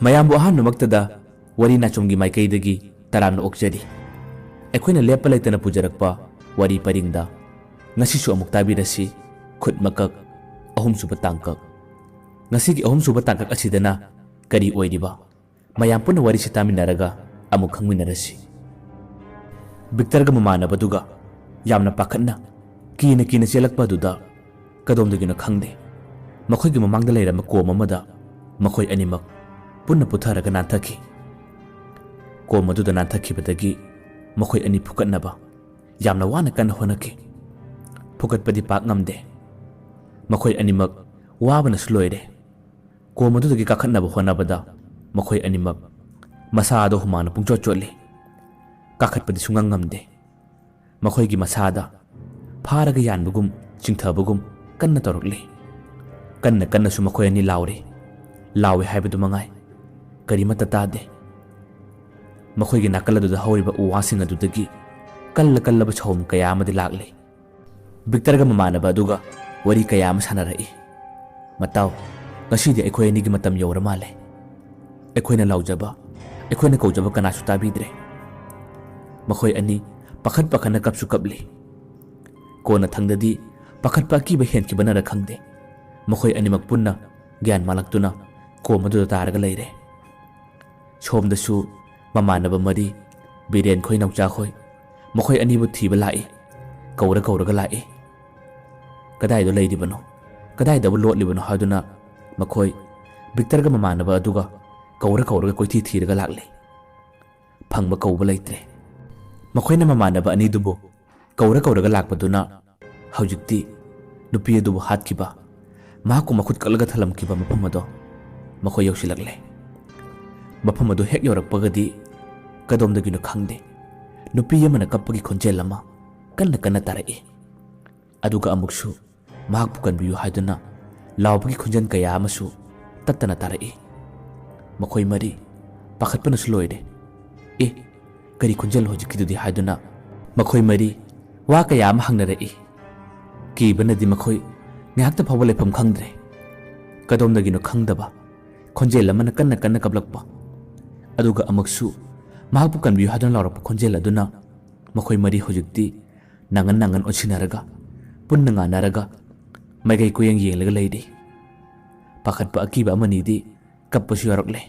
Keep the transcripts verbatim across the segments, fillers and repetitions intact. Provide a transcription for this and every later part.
ꯃꯌꯥꯝꯕꯨ ꯑꯍꯥꯟꯕꯃꯛꯇꯗ ꯋꯥꯔꯤ ꯅꯥꯆꯣꯝꯒꯤ ꯃꯥꯏꯀꯩꯗꯒꯤ ꯇꯔꯥꯝꯅ ꯑꯣꯛꯆꯔꯤ꯫ ꯑꯩꯈꯣꯏꯅ ꯂꯦꯞꯄ ꯂꯩꯇꯅ ꯄꯨꯖꯔꯛꯄ ꯋꯥꯔꯤ ꯄꯔꯤꯡꯗ ꯉꯁꯤꯁꯨ ꯑꯃꯨꯛ ꯇꯥꯕꯤꯔꯁꯤ꯫ ꯈꯨꯠ ꯃꯀꯛ, ꯑꯍꯨꯝꯁꯨꯕ ꯇꯥꯡꯀꯛ꯫ ꯉꯁꯤꯒꯤ ꯑꯍꯨꯝꯁꯨꯕ ꯇꯥꯡꯀꯛ ꯑꯁꯤꯗꯅ ꯀꯔꯤ ꯑꯣꯏꯔꯤꯕ? ꯃꯌꯥꯝ ꯄꯨꯟꯅ ꯋꯥꯔꯤꯁꯤ ꯇꯥꯃꯤꯟꯅꯔꯒ ꯑꯃꯨꯛ ꯈꯪꯃꯤꯟꯅꯔꯁꯤ꯫ ꯕꯤꯛꯇꯔꯒ ꯃꯃꯥꯟꯅꯕꯗꯨꯒ ꯌꯥꯝꯅ ꯄꯥꯈꯠꯅ ꯀꯤꯅ ꯀꯤꯅ ꯆꯦꯜꯂꯛꯄ ꯑꯗꯨꯗ ꯀꯗꯣꯝꯗꯒꯤꯅꯣ ꯈꯪꯗꯦ, ꯃꯈꯣꯏꯒꯤ ꯃꯃꯥꯡꯗ ꯂꯩꯔꯝꯕ ꯀꯣꯝ ꯑꯃꯗ ꯃꯈꯣꯏ ꯑꯅꯤꯃꯛ ꯄꯨꯟꯅ ꯄꯨꯊꯔꯒ ꯅꯥꯟꯊꯈꯤ꯫ ꯀꯣꯝ ꯑꯗꯨꯗ ꯅꯥꯟꯊꯈꯤꯕꯗꯒꯤ ꯃꯈꯣꯏ ꯑꯅꯤ ꯐꯨꯀꯠꯅꯕ ꯌꯥꯝꯅ ꯋꯥꯅ ꯀꯟꯅ ꯍꯣꯠꯅꯈꯤ꯫ ꯐꯨꯀꯠꯄꯗꯤ ꯄꯥꯛ ꯉꯝꯗꯦ꯫ ꯃꯈꯣꯏ ꯑꯅꯤꯃꯛ ꯋꯥꯕꯅꯁꯨ ꯂꯣꯏꯔꯦ꯫ ꯀꯣꯝ ꯑꯗꯨꯗꯒꯤ ꯀꯥꯈꯠꯅꯕ ꯍꯣꯠꯅꯕꯗ ꯃꯈꯣꯏ ꯑꯅꯤꯃꯛ ꯃꯁꯥ ꯑꯗꯣ ꯍꯨꯃꯥꯡꯅ ꯄꯨꯡꯆꯣꯠ ꯆꯣꯠꯂꯤ꯫ ꯀꯥꯈꯠꯄꯗꯤ ꯁꯨꯡꯉꯝ ꯉꯝꯗꯦ꯫ ꯃꯈꯣꯏꯒꯤ ꯃꯁꯥꯗ ꯐꯥꯔꯒ ꯌꯥꯟꯕꯒꯨꯝ, ꯆꯤꯡꯊꯕꯒꯨꯝ ꯀꯟꯅ ꯇꯧꯔꯛꯂꯤ꯫ ꯀꯟꯅ ꯀꯟꯅꯁꯨ ꯃꯈꯣꯏ ꯑꯅꯤ ꯂꯥꯎꯔꯤ꯫ ꯂꯥꯎꯏ ꯍꯥꯏꯕꯗꯨ ꯃꯉꯥꯏ, ꯀꯔꯤꯃꯠꯇ ꯇꯥꯗꯦ꯫ ꯃꯈꯣꯏꯒꯤ ꯅꯥꯀꯜ ꯑꯗꯨꯗ ꯍꯧꯔꯤꯕ ꯎ ꯋꯥꯁꯤꯡ ꯑꯗꯨꯗꯒꯤ ꯀꯜꯂ ꯀꯜꯂꯕ ꯁꯍꯨꯝ ꯀꯌꯥ ꯑꯃꯗꯤ ꯂꯥꯛꯂꯤ꯫ ꯕꯤꯛꯇꯔꯒ ꯃꯃꯥꯟꯅꯕ ꯑꯗꯨꯒ ꯋꯥꯔꯤ ꯀꯌꯥ ꯑꯃ ꯁꯥꯟꯅꯔꯛꯏ꯫ "ꯃꯇꯥꯎ, ꯉꯁꯤꯗꯤ ꯑꯩꯈꯣꯏ ꯑꯅꯤꯒꯤ ꯃꯇꯝ ꯌꯧꯔ ꯃꯥꯜꯂꯦ꯫ ꯑꯩꯈꯣꯏꯅ ꯂꯥꯎꯖꯕ, ꯑꯩꯈꯣꯏꯅ ꯀꯧꯖꯕ ꯀꯅꯥꯁꯨ ꯇꯥꯕꯤꯗ꯭ꯔꯦ꯫" ꯃꯈꯣꯏ ꯑꯅꯤ ꯄꯥꯈꯠ ꯄꯥꯈꯠꯅ ꯀꯞꯁꯨ ꯀꯞꯂꯤ꯫ ꯀꯣꯟꯅ ꯊꯪꯗꯗꯤ ꯄꯥꯈꯠꯄ ꯑꯀꯤꯕ ꯍꯦꯟꯈꯤꯕꯅꯔ ꯈꯪꯗꯦ, ꯃꯈꯣꯏ ꯑꯅꯤꯃꯛ ꯄꯨꯟꯅ ꯒ꯭ꯌꯥꯟ ꯃꯥꯜꯂꯛꯇꯨꯅ ꯀꯣꯝ ꯑꯗꯨꯗ ꯇꯥꯔꯒ ꯂꯩꯔꯦ꯫ ꯁꯣꯝꯗꯁꯨ ꯃꯃꯥꯟꯅꯕ ꯃꯔꯤ, ꯕꯤꯔꯦꯟ ꯈꯣꯏ, ꯅꯧꯆꯥ ꯈꯣꯏ, ꯃꯈꯣꯏ ꯑꯅꯤꯕꯨ ꯊꯤꯕ ꯂꯥꯛꯏ, ꯀꯧꯔ ꯀꯧꯔꯒ ꯂꯥꯛꯏ꯫ "ꯀꯗꯥꯏꯗ ꯂꯩꯔꯤꯕꯅꯣ, ꯀꯗꯥꯏꯗꯕꯨ ꯂꯣꯠꯂꯤꯕꯅꯣ?" ꯍꯥꯏꯗꯨꯅ ꯃꯈꯣꯏ ꯕꯤꯛꯇꯔꯒ ꯃꯃꯥꯟꯅꯕ ꯑꯗꯨꯒ ꯀꯧꯔ ꯀꯧꯔꯒ ꯀꯣꯏꯊꯤ ꯊꯤꯔꯒ ꯂꯥꯛꯂꯤ꯫ ꯐꯪꯕ ꯀꯧꯕ ꯂꯩꯇ꯭ꯔꯦ꯫ ꯃꯈꯣꯏꯅ ꯃꯃꯥꯟꯅꯕ ꯑꯅꯤꯗꯨꯕꯨ ꯀꯧꯔ ꯀꯧꯔꯒ ꯂꯥꯛꯄꯗꯨꯅ ꯍꯧꯖꯤꯛꯇꯤ ꯅꯨꯄꯤ ꯑꯗꯨꯕꯨ ꯍꯥꯠꯈꯤꯕ, ꯃꯍꯥꯛꯄꯨ ꯃꯈꯨꯠ ꯀꯛꯂꯒ ꯊꯜꯂꯝꯈꯤꯕ ꯃꯐꯝ ꯑꯗꯣ ꯃꯈꯣꯏ ꯌꯧꯁꯤꯜꯂꯛꯂꯦ꯫ ꯃꯐꯝ ꯑꯗꯨ ꯍꯦꯛ ꯌꯧꯔꯛꯄꯒꯗꯤ ꯀꯗꯣꯝꯗꯒꯤꯅꯣ ꯈꯪꯗꯦ, ꯅꯨꯄꯤ ꯑꯃꯅ ꯀꯞꯄꯒꯤ ꯈꯣꯟꯖꯦꯜ ꯑꯃ ꯀꯟꯅ ꯀꯟꯅ ꯇꯥꯔꯛꯏ꯫ ꯑꯗꯨꯒ ꯑꯃꯨꯛꯁꯨ ꯃꯍꯥꯛꯄꯨ ꯀꯟꯕꯤꯌꯨ ꯍꯥꯏꯗꯨꯅ ꯂꯥꯎꯕꯒꯤ ꯈꯣꯟꯖꯦꯜ ꯀꯌꯥ ꯑꯃꯁꯨ ꯇꯠꯇꯅ ꯇꯥꯔꯛꯏ꯫ ꯃꯈꯣꯏ ꯃꯔꯤ ꯄꯥꯈꯠꯄꯅꯁꯨ ꯂꯣꯏꯔꯦ꯫ "ꯑꯦ, ꯀꯔꯤ ꯈꯣꯟꯖꯦꯜ ꯍꯧꯖꯤꯛꯀꯤꯗꯨꯗꯤ?" ꯍꯥꯏꯗꯨꯅ ꯃꯈꯣꯏ ꯃꯔꯤ ꯋꯥ ꯀꯌꯥ ꯑꯃ ꯍꯪꯅꯔꯛꯏ꯫ ꯀꯤꯕꯅꯗꯤ ꯃꯈꯣꯏ ꯉꯥꯏꯍꯥꯛꯇ ꯐꯥꯎꯕ ꯂꯩꯐꯝ ꯈꯪꯗ꯭ꯔꯦ꯫ ꯀꯗꯣꯝꯗꯒꯤꯅꯣ ꯈꯪꯗꯕ, ꯈꯣꯟꯖꯦꯜ ꯑꯃꯅ ꯀꯟꯅ ꯀꯟꯅ ꯀꯞꯂꯛꯄ, ꯑꯗꯨꯒ ꯑꯃꯨꯛꯁꯨ ꯃꯍꯥꯛꯄꯨ ꯀꯟꯕꯤꯌꯨ ꯍꯥꯏꯗꯨꯅ ꯂꯥꯎꯔꯛꯄ ꯈꯣꯟꯖꯦꯜ ꯑꯗꯨꯅ ꯃꯈꯣꯏ ꯃꯔꯤ ꯍꯧꯖꯤꯛꯇꯤ ꯅꯥꯉꯟ ꯅꯥꯉꯟ ꯑꯣꯟꯁꯤꯟꯅꯔꯒ, ꯄꯨꯟꯅ ꯉꯥꯟꯅꯔꯒ ꯃꯥꯏꯀꯩ ꯀꯣꯏꯌꯦꯡ ꯌꯦꯡꯂꯒ ꯂꯩꯔꯤ꯫ ꯄꯥꯈꯠꯄ ꯑꯀꯤꯕ ꯑꯃꯅꯤꯗꯤ ꯀꯞꯄꯁꯨ ꯌꯥꯎꯔꯛꯂꯦ꯫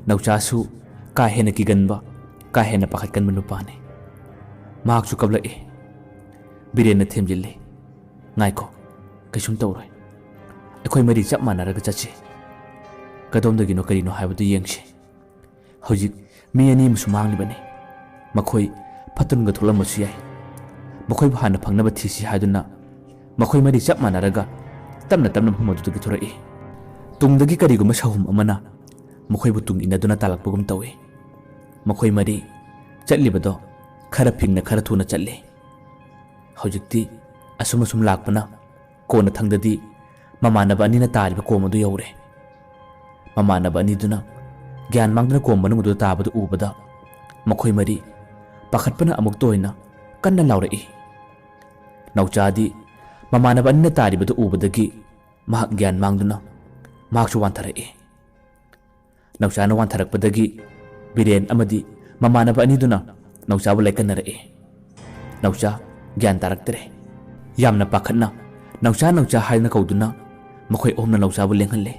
ꯅꯧꯆꯥꯁꯨ ꯀꯥ ꯍꯦꯟꯅ ꯀꯤꯒꯟꯕ, ꯀꯥ ꯍꯦꯟꯅ ꯄꯥꯈꯠꯀꯟꯕ ꯅꯨꯄꯥꯅꯤ꯫ ꯃꯍꯥꯛꯁꯨ ꯀꯞꯂꯛꯏ꯫ ꯕꯤꯔꯦꯟꯅ ꯊꯦꯝꯖꯤꯜꯂꯤ, "ꯉꯥꯏꯈꯣ, ꯀꯩꯁꯨꯝ ꯇꯧꯔꯣꯏ꯫ ꯑꯩꯈꯣꯏ ꯃꯔꯤ ꯆꯞ ꯃꯥꯟꯅꯔꯒ ꯆꯠꯁꯤ꯫ ꯀꯗꯣꯝꯗꯒꯤꯅꯣ ꯀꯔꯤꯅꯣ ꯍꯥꯏꯕꯗꯨ ꯌꯦꯡꯁꯤ꯫ ꯍꯧꯖꯤꯛ ꯃꯤ ꯑꯅꯤ ꯑꯃꯁꯨ ꯃꯥꯡꯂꯤꯕꯅꯤ꯫ ꯃꯈꯣꯏ ꯐꯠꯇꯨꯅꯒ ꯊꯣꯛꯂꯝꯕꯁꯨ ꯌꯥꯏ꯫ ꯃꯈꯣꯏꯕꯨ ꯍꯥꯟꯅ ꯐꯪꯅꯕ ꯊꯤꯁꯤ" ꯍꯥꯏꯗꯨꯅ ꯃꯈꯣꯏ ꯃꯔꯤ ꯆꯞ ꯃꯥꯟꯅꯔꯒ ꯇꯞꯅ ꯇꯞꯅ ꯃꯐꯝ ꯑꯗꯨꯗꯒꯤ ꯊꯣꯔꯛꯏ꯫ ꯇꯨꯡꯗꯒꯤ ꯀꯔꯤꯒꯨꯝꯕ ꯁꯍꯨꯝ ꯑꯃꯅ ꯃꯈꯣꯏꯕꯨ ꯇꯨꯡ ꯏꯟꯅꯗꯨꯅ ꯇꯥꯜꯂꯛꯄꯒꯨꯝ ꯇꯧꯏ꯫ ꯃꯈꯣꯏ ꯃꯔꯤ ꯆꯠꯂꯤꯕꯗꯣ ꯈꯔ ꯐꯤꯡꯅ ꯈꯔ ꯊꯨꯅ ꯆꯠꯂꯤ꯫ ꯍꯧꯖꯤꯛꯇꯤ ꯑꯁꯨꯝ ꯑꯁꯨꯝ ꯂꯥꯛꯄꯅ ꯀꯣꯟꯅ ꯊꯪꯗꯗꯤ ꯃꯃꯥꯟꯅꯕ ꯑꯅꯤꯅ ꯇꯥꯔꯤꯕ ꯀꯣꯝ ꯑꯗꯨ ꯌꯧꯔꯦ꯫ ꯃꯃꯥꯟꯅꯕ ꯑꯅꯤꯗꯨꯅ ꯒ꯭ꯌꯥꯟ ꯃꯥꯡꯗꯨꯅ ꯀꯣꯝ ꯃꯅꯨꯡ ꯑꯗꯨꯗ ꯇꯥꯕꯗꯨ ꯎꯕꯗ ꯃꯈꯣꯏ ꯃꯔꯤ ꯄꯥꯈꯠꯄꯅ ꯑꯃꯨꯛꯇ ꯑꯣꯏꯅ ꯀꯟꯅ ꯂꯥꯎꯔꯛꯏ꯫ ꯅꯧꯆꯥꯗꯤ ꯃꯃꯥꯟꯅꯕ ꯑꯅꯤꯅ ꯇꯥꯔꯤꯕꯗꯨ ꯎꯕꯗꯒꯤ ꯃꯍꯥꯛ ꯒ꯭ꯌꯥꯟ ꯃꯥꯡꯗꯨꯅ ꯃꯍꯥꯛꯁꯨ ꯋꯥꯟꯊꯔꯛꯏ꯫ ꯅꯧꯆꯥꯅ ꯋꯥꯟꯊꯔꯛꯄꯗꯒꯤ ꯕꯤꯔꯦꯟ ꯑꯃꯗꯤ ꯃꯃꯥꯟꯅꯕ ꯑꯅꯤꯗꯨꯅ ꯅꯧꯆꯥꯕꯨ ꯂꯥꯏꯀꯠꯅꯔꯛꯏ꯫ ꯅꯧꯆꯥ ꯒ꯭ꯌꯥꯟ ꯇꯥꯔꯛꯇ꯭ꯔꯦ꯫ ꯌꯥꯝꯅ ꯄꯥꯈꯠꯅ "ꯅꯧꯆꯥ, ꯅꯧꯆꯥ" ꯍꯥꯏꯗꯨꯅ ꯀꯧꯗꯨꯅ ꯃꯈꯣꯏ ꯑꯍꯨꯝꯅ ꯅꯧꯆꯥꯕꯨ ꯂꯦꯡꯍꯜꯂꯦ꯫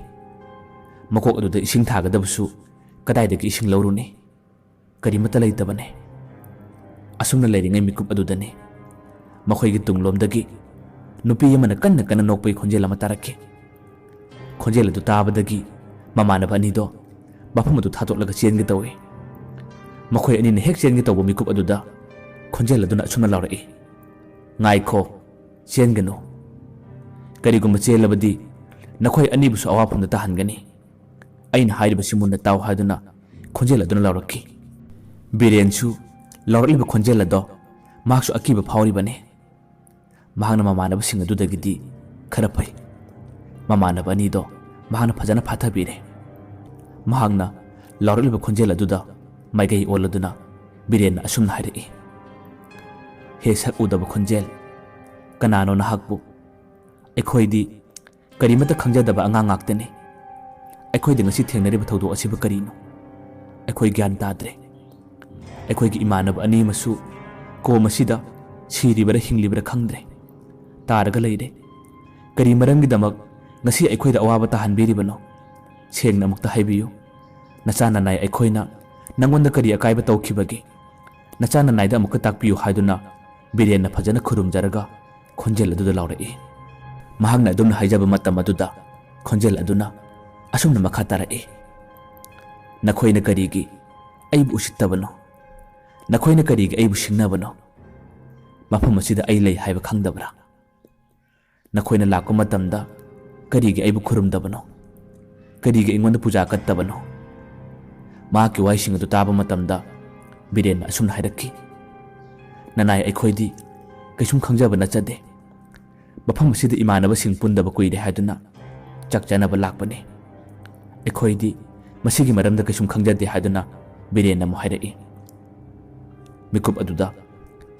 ꯃꯀꯣꯛ ꯑꯗꯨꯗ ꯏꯁꯤꯡ ꯊꯥꯒꯗꯕꯁꯨ ꯀꯗꯥꯏꯗꯒꯤ ꯏꯁꯤꯡ ꯂꯧꯔꯨꯅꯤ? ꯀꯔꯤꯃꯠꯇ ꯂꯩꯇꯕꯅꯤ꯫ ꯑꯁꯨꯝꯅ ꯂꯩꯔꯤꯉꯩ ꯃꯤꯀꯨꯞ ꯑꯗꯨꯗꯅꯤ ꯃꯈꯣꯏꯒꯤ ꯇꯨꯡꯂꯣꯝꯗꯒꯤ ꯅꯨꯄꯤ ꯑꯃꯅ ꯀꯟꯅ ꯀꯟꯅ ꯅꯣꯛꯄꯒꯤ ꯈꯣꯟꯖꯦꯜ ꯑꯃ ꯇꯥꯔꯛꯈꯤ꯫ ꯈꯣꯟꯖꯦꯜ ꯑꯗꯨ ꯇꯥꯕꯗꯒꯤ ꯃꯃꯥꯟꯅꯕ ꯑꯅꯤꯗꯣ ꯃꯐꯝ ꯑꯗꯨ ꯊꯥꯗꯣꯛꯂꯒ ꯆꯦꯟꯒꯦ ꯇꯧꯏ꯫ ꯃꯈꯣꯏ ꯑꯅꯤꯅ ꯍꯦꯛ ꯆꯦꯟꯒꯦ ꯇꯧꯕ ꯃꯤꯀꯨꯞ ꯑꯗꯨꯗ ꯈꯣꯟꯖꯦꯜ ꯑꯗꯨꯅ ꯑꯁꯨꯝꯅ ꯂꯥꯎꯔꯛꯏ, "ꯉꯥꯏꯈꯣ, ꯆꯦꯟꯒꯅꯨ꯫ ꯀꯔꯤꯒꯨꯝꯕ ꯆꯦꯜꯂꯕꯗꯤ ꯅꯈꯣꯏ ꯑꯅꯤꯕꯨꯁꯨ ꯑꯋꯥꯐꯝꯗ ꯇꯥꯍꯟꯒꯅꯤ꯫ ꯑꯩꯅ ꯍꯥꯏꯔꯤꯕꯁꯤ ꯃꯨꯟꯅ ꯇꯥꯎ" ꯍꯥꯏꯗꯨꯅ ꯈꯣꯟꯖꯦꯜ ꯑꯗꯨꯅ ꯂꯥꯎꯔꯛꯈꯤ꯫ ꯕꯤꯔꯦꯟꯁꯨ ꯂꯥꯎꯔꯛꯂꯤꯕ ꯈꯣꯟꯖꯦꯜ ꯑꯗꯣ ꯃꯍꯥꯛꯁꯨ ꯑꯀꯤꯕ ꯐꯥꯎꯔꯤꯕꯅꯤ꯫ ꯃꯍꯥꯛꯅ ꯃꯃꯥꯟꯅꯕꯁꯤꯡ ꯑꯗꯨꯗꯒꯤꯗꯤ ꯈꯔ ꯐꯩ꯫ ꯃꯃꯥꯟꯅꯕ ꯑꯅꯤꯗꯣ ꯃꯍꯥꯛꯅ ꯐꯖꯅ ꯐꯥꯊꯕꯤꯔꯦ꯫ ꯃꯍꯥꯛꯅ ꯂꯥꯎꯔꯛꯂꯤꯕ ꯈꯣꯟꯖꯦꯜ ꯑꯗꯨꯗ ꯃꯥꯏꯀꯩ ꯑꯣꯜꯂꯗꯨꯅ ꯕꯤꯔꯦꯟꯅ ꯑꯁꯨꯝꯅ ꯍꯥꯏꯔꯛꯏ, "ꯍꯦ ꯁꯛ ꯎꯗꯕ ꯈꯣꯟꯖꯦꯜ, ꯀꯅꯥꯅꯣ ꯅꯍꯥꯛꯄꯨ? ꯑꯩꯈꯣꯏꯗꯤ ꯀꯔꯤꯃꯠꯇ ꯈꯪꯖꯗꯕ ꯑꯉꯥꯡ ꯉꯥꯛꯇꯅꯤ꯫ ꯑꯩꯈꯣꯏꯗ ꯉꯁꯤ ꯊꯦꯡꯅꯔꯤꯕ ꯊꯧꯗꯣꯛ ꯑꯁꯤꯕꯨ ꯀꯔꯤꯅꯣ? ꯑꯩꯈꯣꯏ ꯒ꯭ꯌꯥꯟ ꯇꯥꯗ꯭ꯔꯦ꯫ ꯑꯩꯈꯣꯏꯒꯤ ꯏꯃꯥꯟꯅꯕ ꯑꯅꯤ ꯑꯃꯁꯨ ꯀꯣꯝ ꯑꯁꯤꯗ ꯁꯤꯔꯤꯕꯔꯥ ꯍꯤꯡꯂꯤꯕꯔꯥ ꯈꯪꯗ꯭ꯔꯦ꯫ ꯇꯥꯔꯒ ꯂꯩꯔꯦ꯫ ꯀꯔꯤ ꯃꯔꯝꯒꯤꯗꯃꯛ ꯉꯁꯤ ꯑꯩꯈꯣꯏꯗ ꯑꯋꯥꯕ ꯇꯥꯍꯟꯕꯤꯔꯤꯕꯅꯣ? ꯁꯦꯡꯅ ꯑꯃꯨꯛꯇ ꯍꯥꯏꯕꯤꯌꯨ꯫ ꯅꯆꯥ ꯅꯅꯥꯏ ꯑꯩꯈꯣꯏꯅ ꯅꯪꯉꯣꯟꯗ ꯀꯔꯤ ꯑꯀꯥꯏꯕ ꯇꯧꯈꯤꯕꯒꯦ? ꯅꯆꯥ ꯅꯅꯥꯏꯗ ꯑꯃꯨꯛꯀ ꯇꯥꯛꯄꯤꯌꯨ ꯍꯥꯏꯗꯨꯅ ꯕꯤꯔꯦꯟꯅ ꯐꯖꯅ ꯈꯨꯔꯨꯝꯖꯔꯒ ꯈꯣꯟꯖꯦꯜ ꯑꯗꯨꯗ ꯂꯥꯎꯔꯛꯏ꯫ ꯃꯍꯥꯛꯅ ꯑꯗꯨꯝꯅ ꯍꯥꯏꯖꯕ ꯃꯇꯝ ꯑꯗꯨꯗ ꯈꯣꯟꯖꯦꯜ ꯑꯗꯨꯅ ꯑꯁꯨꯝꯅ ꯃꯈꯥ ꯇꯥꯔꯛꯏ, "ꯅꯈꯣꯏꯅ ꯀꯔꯤꯒꯤ ꯑꯩꯕꯨ ꯎꯁꯤꯠꯇꯕꯅꯣ? ꯅꯈꯣꯏꯅ ꯀꯔꯤꯒꯤ ꯑꯩꯕꯨ ꯁꯤꯡꯅꯕꯅꯣ? ꯃꯐꯝ ꯑꯁꯤꯗ ꯑꯩ ꯂꯩ ꯍꯥꯏꯕ ꯈꯪꯗꯕ꯭ꯔꯥ? ꯅꯈꯣꯏꯅ ꯂꯥꯛꯄ ꯃꯇꯝꯗ ꯀꯔꯤꯒꯤ ꯑꯩꯕꯨ ꯈꯨꯔꯨꯝꯗꯕꯅꯣ? ꯀꯔꯤꯒꯤ ꯑꯩꯉꯣꯟꯗ ꯄꯨꯖꯥ ꯀꯠꯇꯕꯅꯣ?" ꯃꯍꯥꯛꯀꯤ ꯋꯥꯍꯩꯁꯤꯡ ꯑꯗꯨ ꯇꯥꯕ ꯃꯇꯝꯗ ꯕꯤꯔꯦꯟꯅ ꯑꯁꯨꯝꯅ ꯍꯥꯏꯔꯛꯈꯤ, "ꯅꯅꯥꯏ ꯑꯩꯈꯣꯏꯗꯤ ꯀꯩꯁꯨꯝ ꯈꯪꯖꯕ ꯅꯠꯆꯗꯦ꯫ ꯃꯐꯝ ꯑꯁꯤꯗ ꯏꯃꯥꯟꯅꯕꯁꯤꯡ ꯄꯨꯟꯗꯕ ꯀꯨꯏꯔꯦ ꯍꯥꯏꯗꯨꯅ ꯆꯥꯛ ꯆꯥꯅꯕ ꯂꯥꯛꯄꯅꯤ꯫ ꯑꯩꯈꯣꯏꯗꯤ ꯃꯁꯤꯒꯤ ꯃꯔꯝꯗ ꯀꯩꯁꯨꯝ ꯈꯪꯖꯗꯦ" ꯍꯥꯏꯗꯨꯅ ꯕꯤꯔꯦꯟꯅ ꯑꯃꯨꯛ ꯍꯥꯏꯔꯛꯏ꯫ ꯃꯤꯀꯨꯞ ꯑꯗꯨꯗ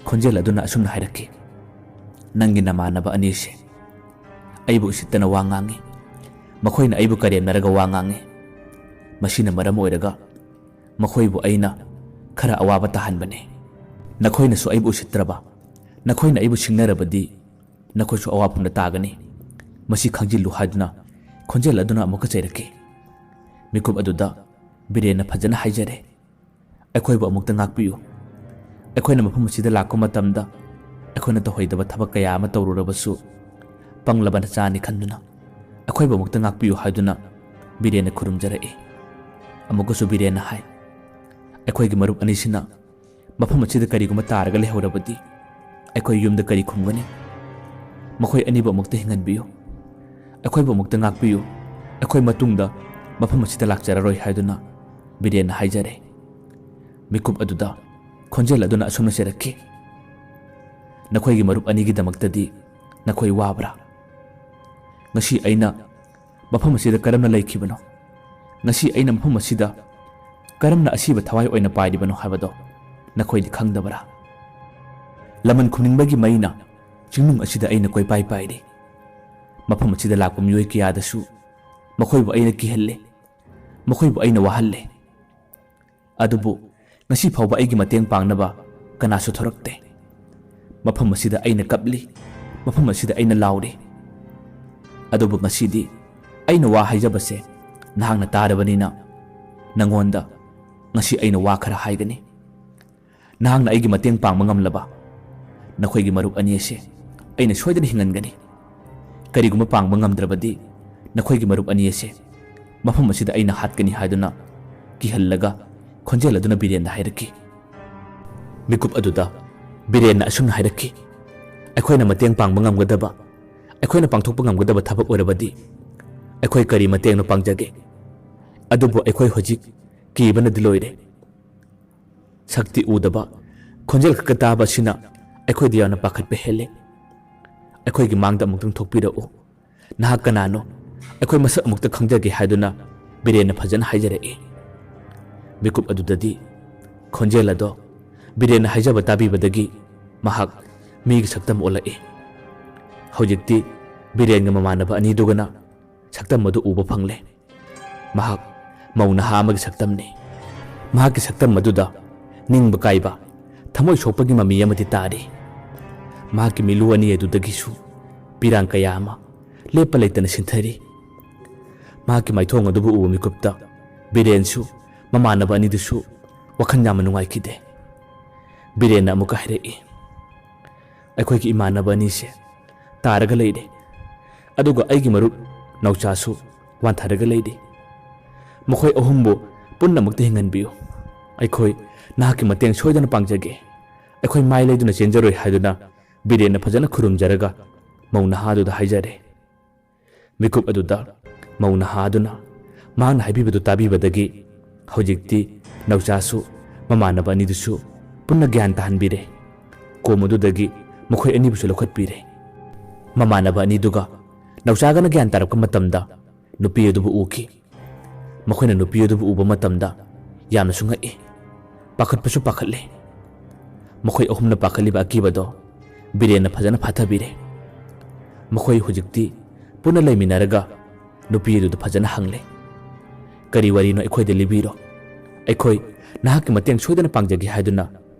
ꯈꯣꯟꯖꯦꯜ ꯑꯗꯨꯅ ꯑꯁꯨꯝꯅ ꯍꯥꯏꯔꯛꯈꯤ, "ꯅꯪꯒꯤ ꯅꯃꯥꯟꯅꯕ ꯑꯅꯤꯁꯦ ꯑꯩꯕꯨ ꯎꯁꯤꯠꯇꯅ ꯋꯥ ꯉꯥꯡꯉꯤ꯫ ꯃꯈꯣꯏꯅ ꯑꯩꯕꯨ ꯀꯔꯦꯝꯅꯔꯒ ꯋꯥ ꯉꯥꯡꯉꯤ꯫ ꯃꯁꯤꯅ ꯃꯔꯝ ꯑꯣꯏꯔꯒ ꯃꯈꯣꯏꯕꯨ ꯑꯩꯅ ꯈꯔ ꯑꯋꯥꯕ ꯇꯥꯍꯟꯕꯅꯤ꯫ ꯅꯈꯣꯏꯅꯁꯨ ꯑꯩꯕꯨ ꯎꯁꯤꯠꯇ꯭ꯔꯕ, ꯅꯈꯣꯏꯅ ꯑꯩꯕꯨ ꯁꯤꯡꯅꯔꯕꯗꯤ ꯅꯈꯣꯏꯁꯨ ꯑꯋꯥꯐꯝꯗ ꯇꯥꯒꯅꯤ꯫ ꯃꯁꯤ ꯈꯪꯖꯤꯜꯂꯨ" ꯍꯥꯏꯗꯨꯅ ꯈꯣꯟꯖꯦꯜ ꯑꯗꯨꯅ ꯑꯃꯨꯛꯀ ꯆꯩꯔꯛꯈꯤ꯫ ꯃꯤꯀꯨꯞ ꯑꯗꯨꯗ ꯕꯤꯔꯦꯟꯅ ꯐꯖꯅ ꯍꯥꯏꯖꯔꯦ, "ꯑꯩꯈꯣꯏꯕꯨ ꯑꯃꯨꯛꯇ ꯉꯥꯛꯄꯤꯌꯨ꯫ ꯑꯩꯈꯣꯏꯅ ꯃꯐꯝ ꯑꯁꯤꯗ ꯂꯥꯛꯄ ꯃꯇꯝꯗ ꯑꯩꯈꯣꯏꯅ ꯇꯧꯍꯩꯗꯕ ꯊꯕꯛ ꯀꯌꯥ ꯑꯃ ꯇꯧꯔꯨꯔꯕꯁꯨ ꯄꯪꯂꯕ ꯅꯆꯥꯅꯤ ꯈꯟꯗꯨꯅ ꯑꯩꯈꯣꯏꯕꯨ ꯑꯃꯨꯛꯇ ꯉꯥꯛꯄꯤꯌꯨ" ꯍꯥꯏꯗꯨꯅ ꯕꯤꯔꯦꯟꯅ ꯈꯨꯔꯨꯝꯖꯔꯛꯏ꯫ ꯑꯃꯨꯛꯀꯁꯨ ꯕꯤꯔꯦꯟꯅ ꯍꯥꯏ, "ꯑꯩꯈꯣꯏꯒꯤ ꯃꯔꯨꯞ ꯑꯅꯤꯁꯤꯅ ꯃꯐꯝ ꯑꯁꯤꯗ ꯀꯔꯤꯒꯨꯝꯕ ꯇꯥꯔꯒ ꯂꯩꯍꯧꯔꯕꯗꯤ ꯑꯩꯈꯣꯏ ꯌꯨꯝꯗ ꯀꯔꯤ ꯈꯨꯝꯒꯅꯤ? ꯃꯈꯣꯏ ꯑꯅꯤꯕꯨ ꯑꯃꯨꯛꯇ ꯍꯤꯡꯍꯟꯕꯤꯌꯨ꯫ ꯑꯩꯈꯣꯏꯕꯨ ꯑꯃꯨꯛꯇ ꯉꯥꯛꯄꯤꯌꯨ꯫ ꯑꯩꯈꯣꯏ ꯃꯇꯨꯡꯗ ꯃꯐꯝ ꯑꯁꯤꯗ ꯂꯥꯛꯆꯔꯔꯣꯏ" ꯍꯥꯏꯗꯨꯅ ꯕꯤꯔꯦꯟꯅ ꯍꯥꯏꯖꯔꯦ꯫ ꯃꯤꯀꯨꯞ ꯑꯗꯨꯗ ꯈꯣꯟꯖꯦꯜ ꯑꯗꯨꯅ ꯑꯁꯨꯝꯅ ꯆꯩꯔꯛꯈꯤ, "ꯅꯈꯣꯏꯒꯤ ꯃꯔꯨꯞ ꯑꯅꯤꯒꯤꯗꯃꯛꯇꯗꯤ ꯅꯈꯣꯏ ꯋꯥꯕ꯭ꯔꯥ? ꯉꯁꯤ ꯑꯩꯅ ꯃꯐꯝ ꯑꯁꯤꯗ ꯀꯔꯝꯅ ꯂꯩꯈꯤꯕꯅꯣ? ꯉꯁꯤ ꯑꯩꯅ ꯃꯐꯝ ꯑꯁꯤꯗ ꯀꯔꯝꯅ ꯑꯁꯤꯕ ꯊꯋꯥꯏ ꯑꯣꯏꯅ ꯄꯥꯏꯔꯤꯕꯅꯣ ꯍꯥꯏꯕꯗꯣ ꯅꯈꯣꯏꯗꯤ ꯈꯪꯗꯕꯔꯥ? ꯂꯃꯟ ꯈꯨꯝꯅꯤꯡꯕꯒꯤ ꯃꯩꯅ ꯆꯤꯡꯅꯨꯡ ꯑꯁꯤꯗ ꯑꯩꯅ ꯀꯣꯏꯄꯥꯏ ꯄꯥꯏꯔꯤ꯫ ꯃꯐꯝ ꯑꯁꯤꯗ ꯂꯥꯛꯄ ꯃꯤꯑꯣꯏ ꯀꯌꯥꯗꯁꯨ ꯃꯈꯣꯏꯕꯨ ꯑꯩꯅ ꯀꯤꯍꯜꯂꯦ, ꯃꯈꯣꯏꯕꯨ ꯑꯩꯅ ꯋꯥꯍꯜꯂꯦ꯫ ꯑꯗꯨꯕꯨ ꯉꯁꯤ ꯐꯥꯎꯕ ꯑꯩꯒꯤ ꯃꯇꯦꯡ ꯄꯥꯡꯅꯕ ꯀꯅꯥꯁꯨ ꯊꯣꯔꯛꯇꯦ꯫ ꯃꯐꯝ ꯑꯁꯤꯗ ꯑꯩꯅ ꯀꯞꯂꯤ, ꯃꯐꯝ ꯑꯁꯤꯗ ꯑꯩꯅ ꯂꯥꯎꯔꯤ꯫ ꯑꯗꯨꯕꯨ ꯉꯁꯤꯗꯤ ꯑꯩꯅ ꯋꯥ ꯍꯥꯏꯖꯕꯁꯦ ꯅꯍꯥꯛꯅ ꯇꯥꯔꯕꯅꯤꯅ, ꯅꯉꯣꯟꯗ ꯉꯁꯤ ꯑꯩꯅ ꯋꯥ ꯈꯔ ꯍꯥꯏꯒꯅꯤ꯫ ꯅꯍꯥꯛꯅ ꯑꯩꯒꯤ ꯃꯇꯦꯡ ꯄꯥꯡꯕ ꯉꯝꯂꯕ, ꯅꯈꯣꯏꯒꯤ ꯃꯔꯨꯞ ꯑꯅꯤ ꯑꯁꯦ ꯑꯩꯅ ꯁꯣꯏꯗꯅ ꯍꯤꯡꯍꯟꯒꯅꯤ꯫ ꯀꯔꯤꯒꯨꯝꯕ ꯄꯥꯡꯕ ꯉꯝꯗ꯭ꯔꯕꯗꯤ, ꯅꯈꯣꯏꯒꯤ ꯃꯔꯨꯞ ꯑꯅꯤ ꯑꯁꯦ ꯃꯐꯝ ꯑꯁꯤꯗ ꯑꯩꯅ ꯍꯥꯠꯀꯅꯤ ꯍꯥꯏꯗꯨꯅ ꯀꯤꯍꯜꯂꯒ ꯈꯣꯟꯖꯦꯜ ꯑꯗꯨꯅ ꯕꯤꯔꯦꯟꯗ ꯍꯥꯏꯔꯛꯈꯤ꯫ ꯃꯤꯀꯨꯞ ꯑꯗꯨꯗ ꯕꯤꯔꯦꯟꯅ ꯑꯁꯨꯝꯅ ꯍꯥꯏꯔꯛꯈꯤ, "ꯑꯩꯈꯣꯏꯅ ꯃꯇꯦꯡ ꯄꯥꯡꯕ ꯉꯝꯒꯗꯕ, ꯑꯩꯈꯣꯏꯅ ꯄꯥꯡꯊꯣꯛꯄ ꯉꯝꯒꯗꯕ ꯊꯕꯛ ꯑꯣꯏꯔꯕꯗꯤ ꯑꯩꯈꯣꯏ ꯀꯔꯤ ꯃꯇꯦꯡꯅꯣ ꯄꯥꯡꯖꯒꯦ꯫ ꯑꯗꯨꯕꯨ ꯑꯩꯈꯣꯏ ꯍꯧꯖꯤꯛ ꯀꯤꯕꯅꯗꯤ ꯂꯣꯏꯔꯦ꯫ ꯁꯛꯇꯤ ꯎꯗꯕ, ꯈꯣꯟꯖꯦꯜ ꯈꯛꯇ ꯇꯥꯕ ꯑꯁꯤꯅ ꯑꯩꯈꯣꯏꯗ ꯌꯥꯝꯅ ꯄꯥꯈꯠꯄ ꯍꯦꯜꯂꯦ꯫ ꯑꯩꯈꯣꯏꯒꯤ ꯃꯥꯡꯗ ꯑꯃꯨꯛꯇꯪ ꯊꯣꯛꯄꯤꯔꯛꯎ꯫ ꯅꯍꯥꯛ ꯀꯅꯥꯅꯣ? ꯑꯩꯈꯣꯏ ꯃꯁꯛ ꯑꯃꯨꯛꯇ ꯈꯪꯖꯒꯦ" ꯍꯥꯏꯗꯨꯅ ꯕꯤꯔꯦꯟꯅ ꯐꯖꯅ ꯍꯥꯏꯖꯔꯛꯏ꯫ ꯃꯤꯀꯨꯞ ꯑꯗꯨꯗꯗꯤ ꯈꯣꯟꯖꯦꯜ ꯑꯗꯣ ꯕꯤꯔꯦꯟꯅ ꯍꯥꯏꯖꯕ ꯇꯥꯕꯤꯕꯗꯒꯤ ꯃꯍꯥꯛ ꯃꯤꯒꯤ ꯁꯛꯇꯝ ꯑꯣꯜꯂꯛꯏ꯫ ꯍꯧꯖꯤꯛꯇꯤ ꯕꯤꯔꯦꯟꯒ ꯃꯃꯥꯟꯅꯕ ꯑꯅꯤꯗꯨꯒꯅ ꯁꯛꯇꯝ ꯑꯗꯨ ꯎꯕ ꯐꯪꯂꯦ꯫ ꯃꯍꯥꯛ ꯃꯧ ꯅꯍꯥ ꯑꯃꯒꯤ ꯁꯛꯇꯝꯅꯤ꯫ ꯃꯍꯥꯛꯀꯤ ꯁꯛꯇꯝ ꯑꯗꯨꯗ ꯅꯤꯡꯕ ꯀꯥꯏꯕ, ꯊꯃꯣꯏ ꯁꯣꯛꯄꯒꯤ ꯃꯃꯤ ꯑꯃꯗꯤ ꯇꯥꯔꯤ꯫ ꯃꯍꯥꯛꯀꯤ ꯃꯤꯠꯂꯨ ꯑꯅꯤ ꯑꯗꯨꯗꯒꯤꯁꯨ ꯄꯤꯔꯥꯡ ꯀꯌꯥ ꯑꯃ ꯂꯦꯞꯄ ꯂꯩꯇꯅ ꯁꯤꯟꯊꯔꯤ꯫ ꯃꯍꯥꯛꯀꯤ ꯃꯥꯏꯊꯣꯡ ꯑꯗꯨꯕꯨ ꯎꯕ ꯃꯤꯀꯨꯞꯇ ꯕꯤꯔꯦꯟꯁꯨ ꯃꯃꯥꯟꯅꯕ ꯑꯅꯤꯗꯨꯁꯨ ꯋꯥꯈꯜ ꯌꯥꯝꯅ ꯅꯨꯡꯉꯥꯏꯈꯤꯗꯦ꯫ ꯕꯤꯔꯦꯟꯅ ꯑꯃꯨꯛꯀ ꯍꯥꯏꯔꯛꯏ, "ꯑꯩꯈꯣꯏꯒꯤ ꯏꯃꯥꯟꯅꯕ ꯑꯅꯤꯁꯦ ꯇꯥꯔꯒ ꯂꯩꯔꯦ, ꯑꯗꯨꯒ ꯑꯩꯒꯤ ꯃꯔꯨꯞ ꯅꯥꯎꯆꯥꯁꯨ ꯋꯥꯟꯊꯔꯒ ꯂꯩꯔꯤ꯫ ꯃꯈꯣꯏ ꯑꯍꯨꯝꯕꯨ ꯄꯨꯟꯅꯃꯛꯇ ꯍꯤꯡꯍꯟꯕꯤꯌꯨ꯫ ꯑꯩꯈꯣꯏ ꯅꯍꯥꯛꯀꯤ ꯃꯇꯦꯡ ꯁꯣꯏꯗꯅ ꯄꯥꯡꯖꯒꯦ꯫ ꯑꯩꯈꯣꯏ ꯃꯥꯏ ꯂꯩꯗꯨꯅ ꯆꯦꯟꯖꯔꯣꯏ" ꯍꯥꯏꯗꯨꯅ ꯕꯤꯔꯦꯟꯅ ꯐꯖꯅ ꯈꯨꯔꯨꯝꯖꯔꯒ ꯃꯧ ꯅꯍꯥꯗꯨꯗ ꯍꯥꯏꯖꯔꯦ꯫ ꯃꯤꯀꯨꯞ ꯑꯗꯨꯗ ꯃꯧ ꯅꯍꯥ ꯑꯗꯨꯅ ꯃꯍꯥꯛꯅ ꯍꯥꯏꯕꯤꯕꯗꯨ ꯇꯥꯕꯤꯕꯗꯒꯤ ꯍꯧꯖꯤꯛꯇꯤ ꯅꯧꯆꯥꯁꯨ ꯃꯃꯥꯟꯅꯕ ꯑꯅꯤꯗꯨꯁꯨ ꯄꯨꯟꯅ ꯒ꯭ꯌꯥꯟ ꯇꯥꯍꯟꯕꯤꯔꯦ꯫ ꯀꯣꯝ ꯑꯗꯨꯗꯒꯤ ꯃꯈꯣꯏ ꯑꯅꯤꯕꯨꯁꯨ ꯂꯧꯈꯠꯄꯤꯔꯦ꯫ ꯃꯃꯥꯟꯅꯕ ꯑꯅꯤꯗꯨꯒ ꯅꯧꯆꯥꯒꯅ ꯒ꯭ꯌꯥꯟ ꯇꯥꯔꯛꯄ ꯃꯇꯝꯗ ꯅꯨꯄꯤ ꯑꯗꯨꯕꯨ ꯎꯈꯤ꯫ ꯃꯈꯣꯏꯅ ꯅꯨꯄꯤ ꯑꯗꯨꯕꯨ ꯎꯕ ꯃꯇꯝꯗ ꯌꯥꯝꯅꯁꯨ ꯉꯛꯏ꯫ ꯄꯥꯈꯠꯄꯁꯨ ꯄꯥꯈꯠꯂꯦ꯫ ꯃꯈꯣꯏ ꯑꯍꯨꯝꯅ ꯄꯥꯈꯠꯂꯤꯕ ꯑꯀꯤꯕꯗꯣ ꯕꯤꯔꯦꯟꯅ ꯐꯖꯅ ꯐꯥꯊꯕꯤꯔꯦ꯫ ꯃꯈꯣꯏ ꯍꯧꯖꯤꯛꯇꯤ ꯄꯨꯟꯅ ꯂꯩꯃꯤꯟꯅꯔꯒ ꯅꯨꯄꯤ ꯑꯗꯨꯗ ꯐꯖꯅ ꯍꯪꯂꯦ꯫ "ꯀꯔꯤ ꯋꯥꯔꯤꯅꯣ, ꯑꯩꯈꯣꯏꯗ ꯂꯤꯕꯤꯔꯣ꯫ ꯑꯩꯈꯣꯏ ꯅꯍꯥꯛꯀꯤ ꯃꯇꯦꯡ ꯁꯣꯏꯗꯅ ꯄꯥꯡꯖꯒꯦ" ꯍꯥꯏꯗꯨꯅ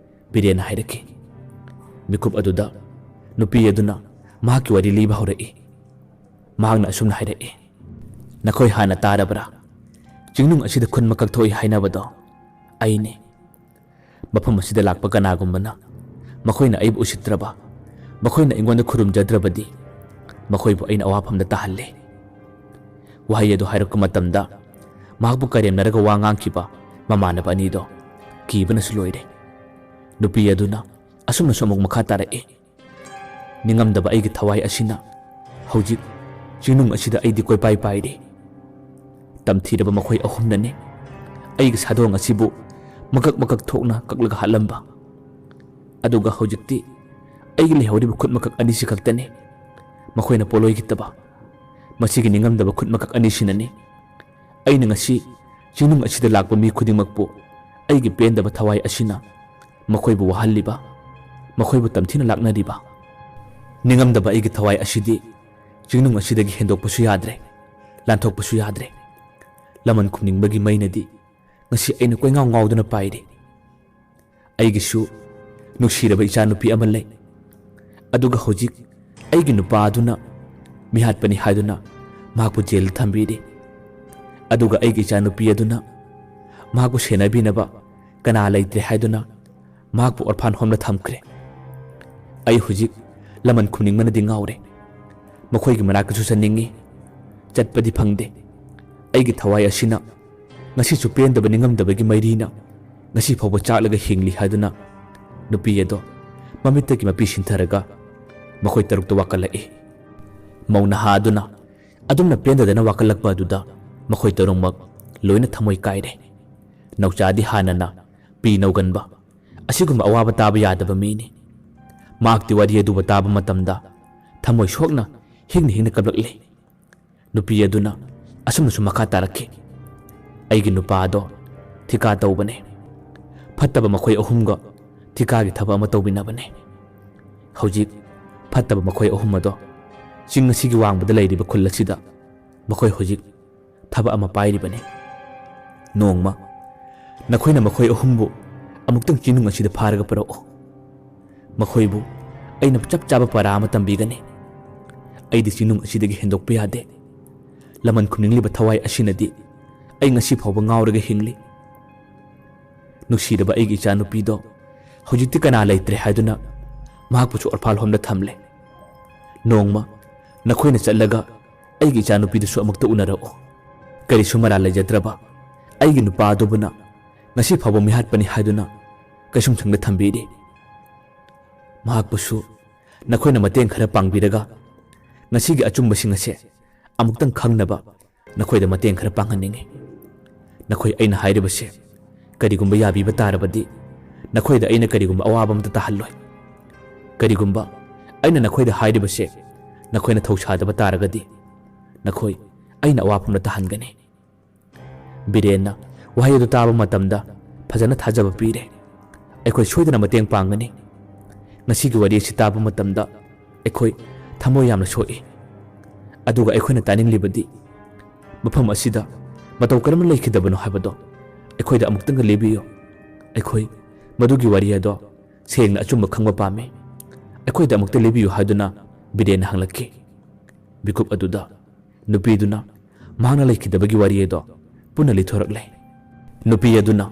ꯕꯤꯔꯦꯟꯅ ꯍꯥꯏꯔꯛꯈꯤ꯫ ꯃꯤꯀꯨꯞ ꯑꯗꯨꯗ ꯅꯨꯄꯤ ꯑꯗꯨꯅ ꯃꯍꯥꯛꯀꯤ ꯋꯥꯔꯤ ꯂꯤꯕ ꯍꯧꯔꯛꯏ꯫ ꯃꯍꯥꯛꯅ ꯑꯁꯨꯝꯅ ꯍꯥꯏꯔꯛꯏ, "ꯅꯈꯣꯏ ꯍꯥꯟꯅ ꯇꯥꯔꯕ꯭ꯔꯥ? ꯆꯤꯡꯅꯨꯡ ꯑꯁꯤꯗ ꯈꯨꯟ ꯃꯀꯛ ꯊꯣꯛꯏ ꯍꯥꯏꯅꯕꯗꯣ ꯑꯩꯅꯤ꯫ ꯃꯐꯝ ꯑꯁꯤꯗ ꯂꯥꯛꯄ ꯀꯅꯥꯒꯨꯝꯕꯅ ꯃꯈꯣꯏꯅ ꯑꯩꯕꯨ ꯎꯁꯤꯠꯇ꯭ꯔꯕ, ꯃꯈꯣꯏꯅ ꯑꯩꯉꯣꯟꯗ ꯈꯨꯔꯨꯝꯖꯗ꯭ꯔꯕꯗꯤ, ꯃꯈꯣꯏꯕꯨ ꯑꯩꯅ ꯑꯋꯥꯐꯝꯗ ꯇꯥꯍꯜꯂꯤ꯫" ꯋꯥꯍꯩ ꯑꯗꯨ ꯍꯥꯏꯔꯛꯄ ꯃꯇꯝꯗ, ꯃꯍꯥꯛꯄꯨ ꯀꯔꯦꯝꯅꯔꯒ ꯋꯥ ꯉꯥꯡꯈꯤꯕ ꯃꯃꯥꯟꯅꯕ ꯑꯅꯤꯗꯣ ꯀꯤꯕꯅꯁꯨ ꯂꯣꯏꯔꯦ꯫ ꯅꯨꯄꯤ ꯑꯗꯨꯅ ꯑꯁꯨꯝꯅꯁꯨ ꯑꯃꯨꯛ ꯃꯈꯥ ꯇꯥꯔꯛꯏ, "ꯅꯤꯡꯉꯝꯗꯕ ꯑꯩꯒꯤ ꯊꯋꯥꯏ ꯑꯁꯤꯅ ꯍꯧꯖꯤꯛ ꯆꯤꯡꯅꯨꯡ ꯑꯁꯤꯗ ꯑꯩꯗꯤ ꯀꯣꯏꯄꯥꯏ ꯄꯥꯏꯔꯤ꯫ ꯇꯝꯊꯤꯔꯕ ꯃꯈꯣꯏ ꯑꯍꯨꯝꯅꯅꯤ ꯑꯩꯒꯤ ꯁꯥꯗꯣꯡ ꯑꯁꯤꯕꯨ ꯃꯀꯛ ꯃꯀꯛ ꯊꯣꯛꯅ ꯀꯛꯂꯒ ꯍꯥꯠꯂꯝꯕ꯫ ꯑꯗꯨꯒ ꯍꯧꯖꯤꯛꯇꯤ ꯑꯩꯒꯤ ꯂꯩꯍꯧꯔꯤꯕ ꯈꯨꯠ ꯃꯀꯛ ꯑꯅꯤꯁꯤ ꯈꯛꯇꯅꯤ ꯃꯈꯣꯏꯅ ꯄꯣꯠꯂꯣꯏꯈꯤꯗꯕ꯫ ꯃꯁꯤꯒꯤ ꯅꯤꯡꯉꯝꯗꯕ ꯈꯨꯠ ꯃꯀꯛ ꯑꯅꯤꯁꯤꯅꯅꯤ ꯑꯩꯅ ꯉꯁꯤ ꯆꯤꯡꯅꯨꯡ ꯑꯁꯤꯗ ꯂꯥꯛꯄ ꯃꯤ ꯈꯨꯗꯤꯡꯃꯛꯄꯨ ꯑꯩꯒꯤ ꯄꯦꯟꯗꯕ ꯊꯋꯥꯏ ꯑꯁꯤꯅ ꯃꯈꯣꯏꯕꯨ ꯋꯥꯍꯜꯂꯤꯕ, ꯃꯈꯣꯏꯕꯨ ꯇꯝꯊꯤꯅ ꯂꯥꯛꯅꯔꯤꯕ꯫ ꯅꯤꯡꯉꯝꯗꯕ ꯑꯩꯒꯤ ꯊꯋꯥꯏ ꯑꯁꯤꯗꯤ ꯆꯤꯡꯅꯨꯡ ꯑꯁꯤꯗꯒꯤ ꯍꯦꯟꯗꯣꯛꯄꯁꯨ ꯌꯥꯗ꯭ꯔꯦ, ꯂꯥꯟꯊꯣꯛꯄꯁꯨ ꯌꯥꯗ꯭ꯔꯦ꯫ ꯂꯃꯟ ꯈꯨꯝꯅꯤꯡꯕꯒꯤ ꯃꯩꯅꯗꯤ ꯉꯁꯤ ꯑꯩꯅ ꯀꯣꯏꯉꯥꯎ ꯉꯥꯎꯗꯨꯅ ꯄꯥꯏꯔꯤ꯫ ꯑꯩꯒꯤꯁꯨ ꯅꯨꯡꯁꯤꯔꯕ ꯏꯆꯥꯅꯨꯄꯤ ꯑꯃ ꯂꯩ꯫ ꯑꯗꯨꯒ ꯍꯧꯖꯤꯛ ꯑꯩꯒꯤ ꯅꯨꯄꯥ ꯑꯗꯨꯅ ꯃꯤꯍꯥꯠꯄꯅꯤ ꯍꯥꯏꯗꯨꯅ ꯃꯍꯥꯛꯄꯨ ꯖꯦꯜꯗ ꯊꯝꯕꯤꯔꯤ꯫ ꯑꯗꯨꯒ ꯑꯩꯒꯤ ꯏꯆꯥꯅꯨꯄꯤ ꯑꯗꯨꯅ ꯃꯍꯥꯛꯄꯨ ꯁꯦꯟꯅꯕꯤꯅꯕ ꯀꯅꯥ ꯂꯩꯇ꯭ꯔꯦ ꯍꯥꯏꯗꯨꯅ ꯃꯍꯥꯛꯄꯨ ꯑꯣꯔꯐꯥꯟ ꯍꯣꯝꯗ ꯊꯝꯈ꯭ꯔꯦ꯫ ꯑꯩ ꯍꯧꯖꯤꯛ ꯂꯃꯟ ꯈꯨꯝꯅꯤꯡꯕꯅꯗꯤ ꯉꯥꯎꯔꯦ꯫ ꯃꯈꯣꯏꯒꯤ ꯃꯅꯥꯛꯇꯁꯨ ꯆꯠꯅꯤꯡꯉꯤ, ꯆꯠꯄꯗꯤ ꯐꯪꯗꯦ꯫ ꯑꯩꯒꯤ ꯊꯋꯥꯏ ꯑꯁꯤꯅ ꯉꯁꯤꯁꯨ ꯄꯦꯟꯗꯕ ꯅꯤꯡꯉꯝꯗꯕꯒꯤ ꯃꯩꯔꯤꯅ ꯉꯁꯤ ꯐꯥꯎꯕ ꯆꯥꯛꯂꯒ ꯍꯤꯡꯂꯤ" ꯍꯥꯏꯗꯨꯅ ꯅꯨꯄꯤ ꯑꯗꯣ ꯃꯃꯤꯠꯇꯒꯤ ꯃꯄꯤ ꯁꯤꯟꯊꯔꯒ ꯃꯈꯣꯏ ꯇꯔꯨꯛꯇ ꯋꯥꯀꯠꯂꯛꯏ꯫ ꯃꯧ ꯅꯍꯥ ꯑꯗꯨꯅ ꯑꯗꯨꯝꯅ ꯄꯦꯟꯗꯗꯅ ꯋꯥꯀꯠꯂꯛꯄ ꯑꯗꯨꯗ ꯃꯈꯣꯏ ꯇꯔꯨꯛꯃꯛ ꯂꯣꯏꯅ ꯊꯃꯣꯏ ꯀꯥꯏꯔꯦ꯫ ꯅꯧꯆꯥꯗꯤ ꯍꯥꯟꯅꯅ ꯄꯤ ꯅꯧꯒꯟꯕ, ꯑꯁꯤꯒꯨꯝꯕ ꯑꯋꯥꯕ ꯇꯥꯕ ꯌꯥꯗꯕ ꯃꯤꯅꯤ꯫ ꯃꯍꯥꯛꯇꯤ ꯋꯥꯔꯤ ꯑꯗꯨꯕꯨ ꯇꯥꯕ ꯃꯇꯝꯗ ꯊꯃꯣꯏ ꯁꯣꯛꯅ ꯍꯤꯡꯅ ꯍꯤꯡꯅ ꯀꯞꯂꯛꯂꯤ꯫ ꯅꯨꯄꯤ ꯑꯗꯨꯅ ꯑꯁꯨꯝꯅꯁꯨ ꯃꯈꯥ ꯇꯥꯔꯛꯈꯤ, "ꯑꯩꯒꯤ ꯅꯨꯄꯥ ꯑꯗꯣ ꯊꯤꯀꯥ ꯇꯧꯕꯅꯦ꯫ ꯐꯠꯇꯕ ꯃꯈꯣꯏ ꯑꯍꯨꯝꯒ ꯊꯤꯀꯥꯒꯤ ꯊꯕꯛ ꯑꯃ ꯇꯧꯃꯤꯟꯅꯕꯅꯦ꯫ ꯍꯧꯖꯤꯛ ꯐꯠꯇꯕ ꯃꯈꯣꯏ ꯑꯍꯨꯝ ꯑꯗꯣ ꯆꯤꯡ ꯑꯁꯤꯒꯤ ꯋꯥꯡꯃꯗ ꯂꯩꯔꯤꯕ ꯈꯨꯜ ꯑꯁꯤꯗ ꯃꯈꯣꯏ ꯍꯧꯖꯤꯛ ꯊꯕꯛ ꯑꯃ ꯄꯥꯏꯔꯤꯕꯅꯤ꯫ ꯅꯣꯡꯃ ꯅꯈꯣꯏꯅ ꯃꯈꯣꯏ ꯑꯍꯨꯝꯕꯨ ꯑꯃꯨꯛꯇꯪ ꯆꯤꯡꯅꯨꯡ ꯑꯁꯤꯗ ꯐꯥꯔꯒ ꯄꯨꯔꯛꯎ꯫ ꯃꯈꯣꯏꯕꯨ ꯑꯩꯅ ꯆꯞ ꯆꯥꯕ ꯄꯔꯥ ꯑꯃ ꯇꯝꯕꯤꯒꯅꯤ꯫ ꯑꯩꯗꯤ ꯆꯤꯡꯅꯨꯡ ꯑꯁꯤꯗꯒꯤ ꯍꯦꯟꯗꯣꯛꯄ ꯌꯥꯗꯦ꯫ ꯂꯃꯟ ꯈꯨꯝꯅꯤꯡꯂꯤꯕ ꯊꯋꯥꯏ ꯑꯁꯤꯅꯗꯤ ꯑꯩ ꯉꯁꯤ ꯐꯥꯎꯕ ꯉꯥꯎꯔꯒ ꯍꯤꯡꯂꯤ꯫ ꯅꯨꯡꯁꯤꯔꯕ ꯑꯩꯒꯤ ꯏꯆꯥꯅꯨꯄꯤꯗꯣ ꯍꯧꯖꯤꯛꯇꯤ ꯀꯅꯥ ꯂꯩꯇ꯭ꯔꯦ ꯍꯥꯏꯗꯨꯅ ꯃꯍꯥꯛꯄꯨꯁꯨ orphan homeꯗ ꯊꯝꯂꯦ꯫ ꯅꯣꯡꯃ ꯅꯈꯣꯏꯅ ꯆꯠꯂꯒ ꯑꯩꯒꯤ ꯏꯆꯥꯅꯨꯄꯤꯗꯨꯁꯨ ꯑꯃꯨꯛꯇ ꯎꯅꯔꯛꯎ꯫ ꯀꯔꯤꯁꯨ ꯃꯔꯥꯜ ꯂꯩꯖꯗ꯭ꯔꯕ ꯑꯩꯒꯤ ꯅꯨꯄꯥ ꯑꯗꯨꯕꯨꯅ ꯉꯁꯤ ꯐꯥꯎꯕ ꯃꯤꯍꯥꯠꯄꯅꯤ ꯍꯥꯏꯗꯨꯅ ꯀꯩꯁꯨꯝꯁꯪꯗ ꯊꯝꯕꯤꯔꯤ꯫ ꯃꯍꯥꯛꯄꯨꯁꯨ ꯅꯈꯣꯏꯅ ꯃꯇꯦꯡ ꯈꯔ ꯄꯥꯡꯕꯤꯔꯒ ꯉꯁꯤꯒꯤ ꯑꯆꯨꯝꯕꯁꯤꯡ ꯑꯁꯦ ꯑꯃꯨꯛꯇꯪ ꯈꯪꯅꯕ ꯅꯈꯣꯏꯗ ꯃꯇꯦꯡ ꯈꯔ ꯄꯥꯡꯍꯟꯅꯤꯡꯏ꯫ ꯅꯈꯣꯏ ꯑꯩꯅ ꯍꯥꯏꯔꯤꯕꯁꯦ ꯀꯔꯤꯒꯨꯝꯕ ꯌꯥꯕꯤꯕ ꯇꯥꯔꯕꯗꯤ ꯅꯈꯣꯏꯗ ꯑꯩꯅ ꯀꯔꯤꯒꯨꯝꯕ ꯑꯋꯥꯕ ꯑꯃꯠꯇ ꯇꯥꯍꯜꯂꯣꯏ꯫ ꯀꯔꯤꯒꯨꯝꯕ ꯑꯩꯅ ꯅꯈꯣꯏꯗ ꯍꯥꯏꯔꯤꯕꯁꯦ ꯅꯈꯣꯏꯅ ꯊꯧꯁꯥꯗꯕ ꯇꯥꯔꯒꯗꯤ ꯅꯈꯣꯏ ꯑꯩꯅ ꯑꯋꯥꯐꯝꯗ ꯇꯥꯍꯟꯒꯅꯤ꯫ ꯕꯤꯔꯦꯟꯅ ꯋꯥꯍꯩ ꯑꯗꯨ ꯇꯥꯕ ꯃꯇꯝꯗ ꯐꯖꯅ ꯊꯥꯖꯕ ꯄꯤꯔꯦ꯫ ꯑꯩꯈꯣꯏ ꯁꯣꯏꯗꯅ ꯃꯇꯦꯡ ꯄꯥꯡꯒꯅꯤ꯫ ꯉꯁꯤꯒꯤ ꯋꯥꯔꯤ ꯑꯁꯤ ꯇꯥꯕ ꯃꯇꯝꯗ ꯑꯩꯈꯣꯏ ꯊꯃꯣꯏ ꯌꯥꯝꯅ ꯁꯣꯛꯏ꯫ ꯑꯗꯨꯒ ꯑꯩꯈꯣꯏꯅ ꯇꯥꯅꯤꯡꯂꯤꯕꯗꯤ ꯃꯐꯝ ꯑꯁꯤꯗ ꯃꯇꯧ ꯀꯔꯝꯅ ꯂꯩꯈꯤꯗꯕꯅꯣ ꯍꯥꯏꯕꯗꯣ ꯑꯩꯈꯣꯏꯗ ꯑꯃꯨꯛꯇꯪꯒ ꯂꯤꯕꯤꯌꯨ꯫ ꯑꯩꯈꯣꯏ ꯃꯗꯨꯒꯤ ꯋꯥꯔꯤ ꯑꯗꯣ ꯁꯦꯡꯅ ꯑꯆꯨꯝꯕ ꯈꯪꯕ ꯄꯥꯝꯃꯤ꯫ ꯑꯩꯈꯣꯏꯗ ꯑꯃꯨꯛꯇ ꯂꯤꯕꯤꯌꯨ ꯍꯥꯏꯗꯨꯅ ꯕꯤꯔꯦꯟꯅ ꯍꯪꯂꯛꯈꯤ꯫ ꯃꯤꯀꯨꯞ ꯑꯗꯨꯗ ꯅꯨꯄꯤꯗꯨꯅ ꯃꯍꯥꯛꯅ ꯂꯩꯈꯤꯗꯕꯒꯤ ꯋꯥꯔꯤ ꯑꯗꯣ ꯄꯨꯟꯅ ꯂꯤꯊꯣꯔꯛꯂꯦ꯫ ꯅꯨꯄꯤ ꯑꯗꯨꯅ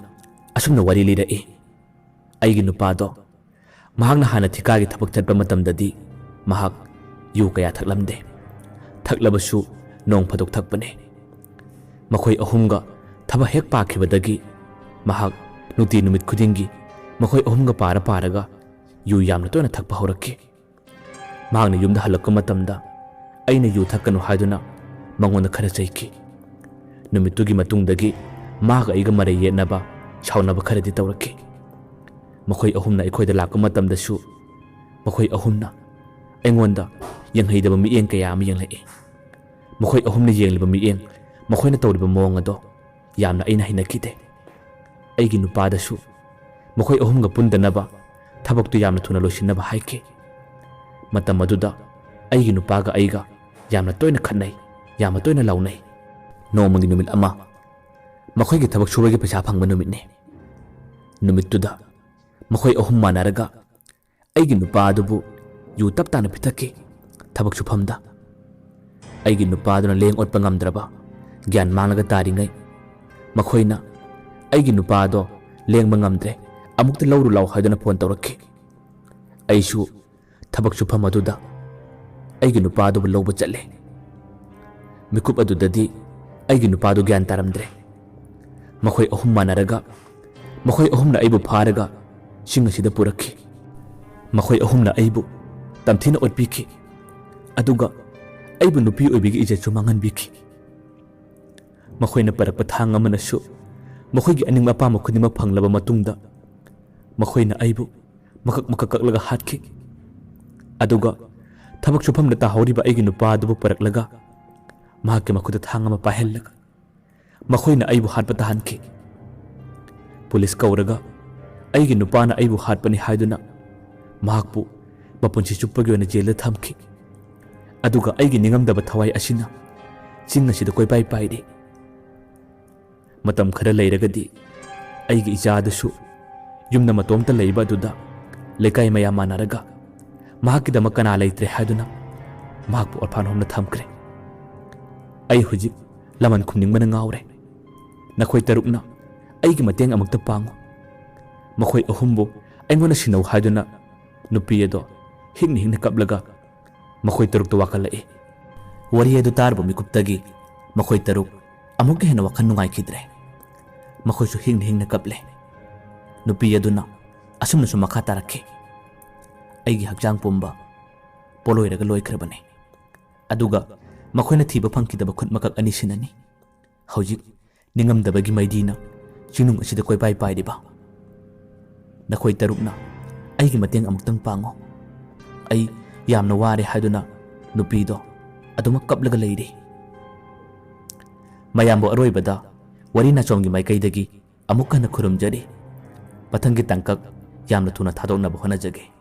ꯑꯁꯨꯝꯅ ꯋꯥꯔꯤ ꯂꯤꯔꯛꯏ, ꯑꯩꯒꯤ ꯅꯨꯄꯥꯗꯣ ꯃꯍꯥꯛꯅ ꯍꯥꯟꯅ ꯊꯤꯀꯥꯒꯤ ꯊꯕꯛ ꯆꯠꯄ ꯃꯇꯝꯗꯗꯤ ꯃꯍꯥꯛ ꯌꯨ ꯀꯌꯥ ꯊꯛꯂꯝꯗꯦ꯫ ꯊꯛꯂꯕꯁꯨ ꯅꯣꯡ ꯐꯥꯗꯣꯛ ꯊꯛꯄꯅꯦ꯫ ꯃꯈꯣꯏ ꯑꯍꯨꯝꯒ ꯊꯕꯛ ꯍꯦꯛ ꯄꯥꯈꯤꯕꯗꯒꯤ ꯃꯍꯥꯛ ꯅꯨꯡꯇꯤ ꯅꯨꯃꯤꯠ ꯈꯨꯗꯤꯡꯒꯤ ꯃꯈꯣꯏ ꯑꯍꯨꯝꯒ ꯄꯥꯔ ꯄꯥꯔꯒ ꯌꯨ ꯌꯥꯝꯅ ꯇꯣꯏꯅ ꯊꯛꯄ ꯍꯧꯔꯛꯈꯤ꯫ ꯃꯍꯥꯛꯅ ꯌꯨꯝꯗ ꯍꯜꯂꯛꯄ ꯃꯇꯝꯗ ꯑꯩꯅ ꯌꯨ ꯊꯛꯀꯅꯨ ꯍꯥꯏꯗꯨꯅ ꯃꯉꯣꯟꯗ ꯈꯔ ꯆꯩꯈꯤ꯫ ꯅꯨꯃꯤꯠꯇꯨꯒꯤ ꯃꯇꯨꯡꯗꯒꯤ ꯃꯍꯥꯛ ꯑꯩꯒ ꯃꯔꯩ ꯌꯦꯠꯅꯕ, ꯁꯥꯎꯅꯕ ꯈꯔꯗꯤ ꯇꯧꯔꯛꯈꯤ꯫ ꯃꯈꯣꯏ ꯑꯍꯨꯝꯅ ꯑꯩꯈꯣꯏꯗ ꯂꯥꯛꯄ ꯃꯇꯝꯗꯁꯨ ꯃꯈꯣꯏ ꯑꯍꯨꯝꯅ ꯑꯩꯉꯣꯟꯗ ꯌꯦꯡꯍꯩꯗꯕ ꯃꯤꯠꯌꯦꯡ ꯀꯌꯥ ꯑꯃ ꯌꯦꯡꯂꯛꯏ꯫ ꯃꯈꯣꯏ ꯑꯍꯨꯝꯅ ꯌꯦꯡꯂꯤꯕ ꯃꯤꯠꯌꯦꯡ, ꯃꯈꯣꯏꯅ ꯇꯧꯔꯤꯕ ꯃꯑꯣꯡ ꯑꯗꯣ ꯌꯥꯝꯅ ꯑꯩꯅ ꯍꯩꯅꯈꯤꯗꯦ꯫ ꯑꯩꯒꯤ ꯅꯨꯄꯥꯗꯁꯨ ꯃꯈꯣꯏ ꯑꯍꯨꯝꯒ ꯄꯨꯟꯗꯅꯕ ꯊꯕꯛꯇꯨ ꯌꯥꯝꯅ ꯊꯨꯅ ꯂꯣꯏꯁꯤꯟꯅꯕ ꯍꯥꯏꯈꯤ꯫ ꯃꯇꯝ ꯑꯗꯨꯗ ꯑꯩꯒꯤ ꯅꯨꯄꯥꯒ ꯑꯩꯒ ꯌꯥꯝꯅ ꯇꯣꯏꯅ ꯈꯠꯅꯩ꯫ ꯌꯥꯝꯅ ꯇꯣꯏꯅ ꯂꯥꯎꯅꯩ꯫ ꯅꯣꯡꯃꯒꯤ ꯅꯨꯃꯤꯠ ꯑꯃ ꯃꯈꯣꯏꯒꯤ ꯊꯕꯛ ꯁꯨꯕꯒꯤ ꯄꯩꯁꯥ ꯐꯪꯕ ꯅꯨꯃꯤꯠꯅꯤ꯫ ꯅꯨꯃꯤꯠꯇꯨꯗ ꯃꯈꯣꯏ ꯑꯍꯨꯝ ꯃꯥꯟꯅꯔꯒ ꯑꯩꯒꯤ ꯅꯨꯄꯥ ꯑꯗꯨꯕꯨ ꯌꯨ ꯇꯞ ꯇꯥꯅ ꯄꯤꯊꯛꯈꯤ꯫ ꯊꯕꯛ ꯁꯨꯐꯝꯗ ꯑꯩꯒꯤ ꯅꯨꯄꯥꯗꯨꯅ ꯂꯦꯡ ꯑꯣꯠꯄ ꯉꯝꯗ꯭ꯔꯕ ꯒ꯭ꯌꯥꯟ ꯃꯥꯡꯂꯒ ꯇꯥꯔꯤꯉꯩ, ꯃꯈꯣꯏꯅ ꯑꯩꯒꯤ ꯅꯨꯄꯥꯗꯣ ꯂꯦꯡꯕ ꯉꯝꯗ꯭ꯔꯦ, ꯑꯃꯨꯛꯇ ꯂꯧꯔꯨ ꯂꯥꯎ ꯍꯥꯏꯗꯨꯅ ꯐꯣꯟ ꯇꯧꯔꯛꯈꯤ꯫ ꯑꯩꯁꯨ ꯊꯕꯛ ꯁꯨꯐꯝ ꯑꯗꯨꯗ ꯑꯩꯒꯤ ꯅꯨꯄꯥꯗꯨꯕꯨ ꯂꯧꯕ ꯆꯠꯂꯦ꯫ ꯃꯤꯀꯨꯞ ꯑꯗꯨꯗꯗꯤ ꯑꯩꯒꯤ ꯅꯨꯄꯥꯗꯨ ꯒ꯭ꯌꯥꯟ ꯇꯥꯔꯝꯗ꯭ꯔꯦ꯫ ꯃꯈꯣꯏ ꯑꯍꯨꯝ ꯃꯥꯟꯅꯔꯒ, ꯃꯈꯣꯏ ꯑꯍꯨꯝꯅ ꯑꯩꯕꯨ ꯐꯥꯔꯒ ꯆꯤꯡ ꯑꯁꯤꯗ ꯄꯨꯔꯛꯈꯤ꯫ ꯃꯈꯣꯏ ꯑꯍꯨꯝꯅ ꯑꯩꯕꯨ ꯇꯝꯊꯤꯅ ꯑꯣꯠꯄꯤꯈꯤ꯫ ꯑꯗꯨꯒ ꯑꯩꯕꯨ ꯅꯨꯄꯤ ꯑꯣꯏꯕꯤꯒꯤ ꯏꯖꯠꯁꯨ ꯃꯥꯡꯍꯟꯕꯤꯈꯤ꯫ ꯃꯈꯣꯏꯅ ꯄꯔꯛꯄ ꯊꯥꯡ ꯑꯃꯅꯁꯨ ꯃꯈꯣꯏꯒꯤ ꯑꯅꯤꯡꯕ ꯑꯄꯥꯝꯕ ꯈꯨꯗꯤꯡꯃꯛ ꯐꯪꯂꯕ ꯃꯇꯨꯡꯗ, ꯃꯈꯣꯏꯅ ꯑꯩꯕꯨ ꯃꯀꯛ ꯃꯀꯛ ꯀꯛꯂꯒ ꯍꯥꯠꯈꯤ꯫ ꯑꯗꯨꯒ ꯊꯕꯛ ꯁꯨꯐꯝꯗ ꯇꯥꯍꯧꯔꯤꯕ ꯑꯩꯒꯤ ꯅꯨꯄꯥ ꯑꯗꯨꯕꯨ ꯄꯔꯛꯂꯒ ꯃꯍꯥꯛꯀꯤ ꯃꯈꯨꯠꯇ ꯊꯥꯡ ꯑꯃ ꯄꯥꯏꯍꯜꯂꯒ ꯃꯈꯣꯏꯅ ꯑꯩꯕꯨ ꯍꯥꯠꯄ ꯇꯥꯍꯟꯈꯤ꯫ ꯄꯨꯂꯤꯁ ꯀꯧꯔꯒ ꯑꯩꯒꯤ ꯅꯨꯄꯥꯅ ꯑꯩꯕꯨ ꯍꯥꯠꯄꯅꯤ ꯍꯥꯏꯗꯨꯅ ꯃꯍꯥꯛꯄꯨ ꯃꯄꯨꯟꯁꯤ ꯆꯨꯞꯄꯒꯤ ꯑꯣꯏꯅ ꯖꯦꯜꯗ ꯊꯝꯈꯤ꯫ ꯑꯗꯨꯒ ꯑꯩꯒꯤ ꯅꯤꯡꯉꯝꯗꯕ ꯊꯋꯥꯏ ꯑꯁꯤꯅ ꯆꯤꯡ ꯑꯁꯤꯗ ꯀꯣꯏꯄꯥꯏ ꯄꯥꯏꯔꯤ꯫ ꯃꯇꯝ ꯈꯔ ꯂꯩꯔꯒꯗꯤ ꯑꯩꯒꯤ ꯏꯆꯥ ꯑꯗꯨꯁꯨ ꯌꯨꯝꯗ ꯃꯇꯣꯝꯇ ꯂꯩꯕ ꯑꯗꯨꯗ ꯂꯩꯀꯥꯏ ꯃꯌꯥꯝ ꯃꯥꯟꯅꯔꯒ ꯃꯍꯥꯛꯀꯤꯗꯃꯛ ꯀꯅꯥ ꯂꯩꯇ꯭ꯔꯦ ꯍꯥꯏꯗꯨꯅ ꯃꯍꯥꯛꯄꯨ orphan homeꯗ ꯊꯝꯈ꯭ꯔꯦ꯫ ꯑꯩ ꯍꯧꯖꯤꯛ ꯂꯃꯟ ꯈꯨꯝꯅꯤꯡꯕꯅ ꯉꯥꯎꯔꯦ꯫ ꯅꯈꯣꯏ ꯇꯔꯨꯛꯅ ꯑꯩꯒꯤ ꯃꯇꯦꯡ ꯑꯃꯨꯛꯇ ꯄꯥꯡꯉꯨ꯫ ꯃꯈꯣꯏ ꯑꯍꯨꯝꯕꯨ ꯑꯩꯉꯣꯟꯗ ꯁꯤꯟꯅꯧ ꯍꯥꯏꯗꯨꯅ ꯅꯨꯄꯤ ꯑꯗꯣ ꯍꯤꯡꯅ ꯍꯤꯡꯅ ꯀꯞꯂꯒ ꯃꯈꯣꯏ ꯇꯔꯨꯛꯇ ꯋꯥꯀꯠꯂꯛꯏ꯫ ꯋꯥꯔꯤ ꯑꯗꯨ ꯇꯥꯔꯨꯕ ꯃꯤꯀꯨꯞꯇꯒꯤ ꯃꯈꯣꯏ ꯇꯔꯨꯛ ꯑꯃꯨꯛꯀ ꯍꯦꯟꯅ ꯋꯥꯈꯜ ꯅꯨꯡꯉꯥꯏꯈꯤꯗ꯭ꯔꯦ꯫ ꯃꯈꯣꯏꯁꯨ ꯍꯤꯡꯅ ꯍꯤꯡꯅ ꯀꯞꯂꯦ꯫ ꯅꯨꯄꯤ ꯑꯗꯨꯅ ꯑꯁꯨꯝꯅꯁꯨ ꯃꯈꯥ ꯇꯥꯔꯛꯈꯤ, "ꯑꯩꯒꯤ ꯍꯛꯆꯥꯡ ꯄꯨꯝꯕ ꯄꯣꯂꯣꯏꯔꯒ ꯂꯣꯏꯈ꯭ꯔꯕꯅꯤ꯫ ꯑꯗꯨꯒ ꯃꯈꯣꯏꯅ ꯊꯤꯕ ꯐꯪꯈꯤꯗꯕ ꯈꯨꯠ ꯃꯀꯛ ꯑꯅꯤꯁꯤꯅꯅꯤ ꯍꯧꯖꯤꯛ ꯅꯤꯡꯉꯝꯗꯕꯒꯤ ꯃꯩꯗꯤꯅ ꯆꯤꯡꯅꯨꯡ ꯑꯁꯤꯗ ꯀꯣꯏꯄꯥꯏ ꯄꯥꯏꯔꯤꯕ꯫ ꯅꯈꯣꯏ ꯇꯔꯨꯛꯅ ꯑꯩꯒꯤ ꯃꯇꯦꯡ ꯑꯃꯨꯛꯇꯪ ꯄꯥꯡꯉꯨ꯫ ꯑꯩ ꯌꯥꯝꯅ ꯋꯥꯔꯦ" ꯍꯥꯏꯗꯨꯅ ꯅꯨꯄꯤꯗꯣ ꯑꯗꯨꯃꯛ ꯀꯞꯂꯒ ꯂꯩꯔꯤ꯫ ꯃꯌꯥꯝꯕꯨ ꯑꯔꯣꯏꯕꯗ ꯋꯥꯔꯤ ꯅꯥꯆꯣꯝꯒꯤ ꯃꯥꯏꯀꯩꯗꯒꯤ ꯑꯃꯨꯛ ꯍꯟꯅ ꯈꯨꯔꯨꯝꯖꯔꯤ꯫ ꯃꯊꯪꯒꯤ ꯇꯥꯡꯀꯛ ꯌꯥꯝꯅ ꯊꯨꯅ ꯊꯥꯗꯣꯛꯅꯕ ꯍꯣꯠꯅꯖꯒꯦ꯫